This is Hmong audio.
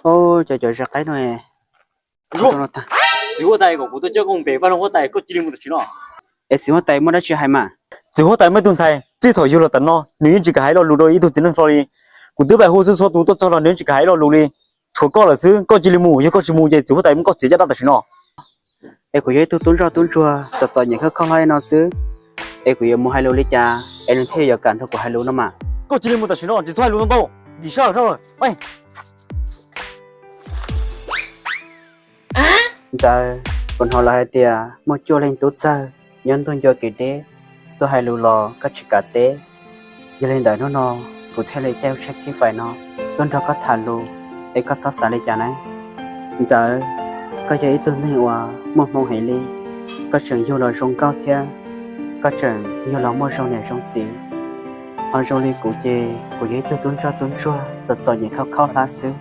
Cov cov zaj qaib no. Txiv huab tais kom kuv tuaj coj koj mus pem vaj loog huab tais, koj cia li mus tam sim no. Es txiv huab tais muaj dab tsi hais mas? Txiv huab tais muaj ib tug ntxhais, txij thaum yug los tam no nws yeej tsis kam hais lo lus rau ib tug txiv neej hlo li. Kuv twb pais hu xwb txhua tus tuaj txog los nws yeej tsis kam hais lo lus li. Tshuav koj lawm xwb, koj cia li mus, yog koj tsis mus ces txiv huab tais muab koj txiav caj dab tam sim no. Es kuv yog ib tug tub ntsoj tub ntsuag txom txom nyem khaub khaub hlab no xwb, es kuv yuav mus hais lus li cas es nws thiaj yuav kam nrog kuv hais lus no mas? Koj cia li mus tam sim no, tsis txhob hais lus ntau ntau, dim sab hawm dhau. Ntxawm, kuv hnov lawv hais tias muaj cuaj leeg tub txawg nyob ntuj ncua kev deb tuaj hais lus los koj tsis kam teb. Yog li ntawd hnub no kuv thiaj li caij lub tsheb khib fais no tuaj nrog koj tham lus, es koj txhob xav li cas na. Ntxawm, koj yog ib tug neeg uas muaj hmoo heev li, koj tseem yug los zoo nkauj thiab koj tseem yug los muaj zoo niam zoo txiv. Ho zoo li kuv ces kuv yog ib tug tub ntsoj tub ntsuag txom txom nyem khaub khaub hlab xwb.